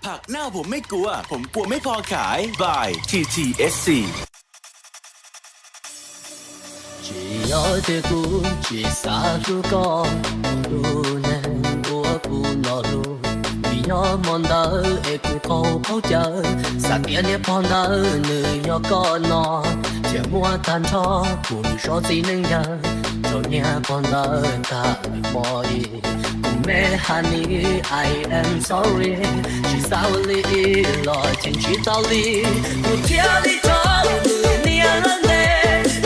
ผักเน่าผมไม่กลัว ผมกลัวไม่พอขาย by T T S C Tsis yog tias kuv tsis xav hlub koj, tus neeg uas kuv los hlub, vim yog hmo ntawd es kuv qaug qaug cawv, xav tias niag pog ntawd nws yog koj no, thiaj muab tag nrho kuv lub zog txiv neej yawg rau niag pog ntawd tag hmo i. Kuv me honey, I am sorry, tsis xav ua li los cheem tsis tau li. Kuv thiaj li rov nws niag lawm nte,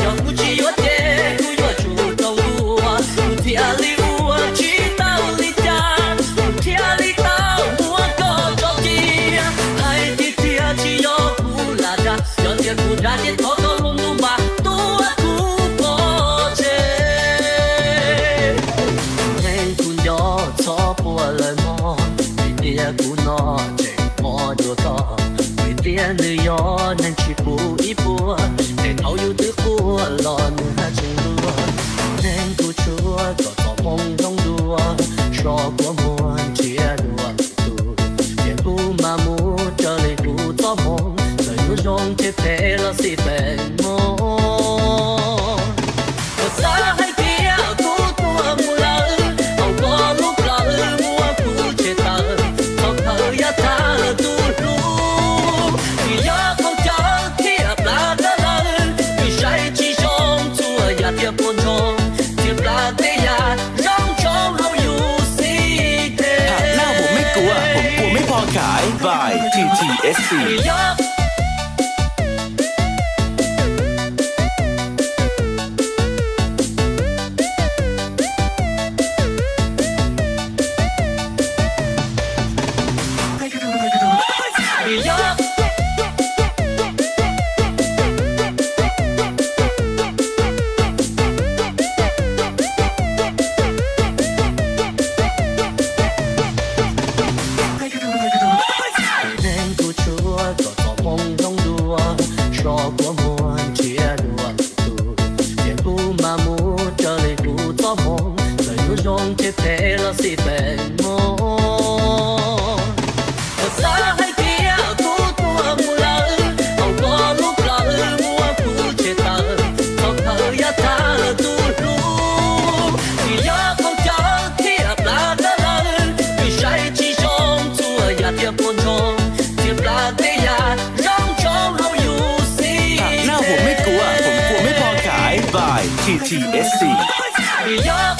yog kuv tsis yuav ces kuv yuav tsum raug luag. Kuv thiaj li ua tsis tau li cas, kuv thiaj li tau muab koj tso cia. Hais tiag tiag tsis yog kuv lam dag, yog tias kuv dag ces thov koj lub ntuj npam tuav kuv pov tseg. Neeg kuv nco txhob quaj lawm mog, vim tias kuv no tseem mob dua koj. Vim tias nws yog neeg tsis pub ib puas, es thaum yus twb quaj los nws haj tseem luag. Neeg kuv tshuav kom txoj hmoo zoo dua, so kua muag nrhiav dua tus, tiam kuv mam mus raws li kuv txoj hmoo, txawm yuav zoo thiab phem los xij peem mob. Koj xav hais tias kuv tuag mus lawm, hauv koj lub plawv muab kuv tshem tawm, txhob khaws yav tag tus hlub. Vim yog qaug cawv thiaj plam dawb lawm, vim saib tsis zoo txhua yam thiaj puas ntsoog, thiaj plam tej yam zoo tso rau yus xij them. ผักเน่าผมไม่กลัว ผมกลัวไม่พอขาย by T T S C Neeg kuv tshuav kom txoj hmoo zoo dua, so kua muag nrhiav dua tus, tiam kuv mam mus raws li kuv txoj hmoo, txawm yuav zoo thiab phem los xij peem mob. Koj xav hais tias kuv tuag mus lawm, hauv koj lub plawv muab kuv tshem tawm, txhob khaws yav tag tus hlub. Vim yog qaug cawv thiaj plam dawb lawm, vim saib tsis zoo txhua yam thiaj puas ntsoog, thiaj plam tej yam zoo tso rau yus xij them. ผักเน่าผมไม่กลัว ผมกลัวไม่พอขาย by T T S C ยก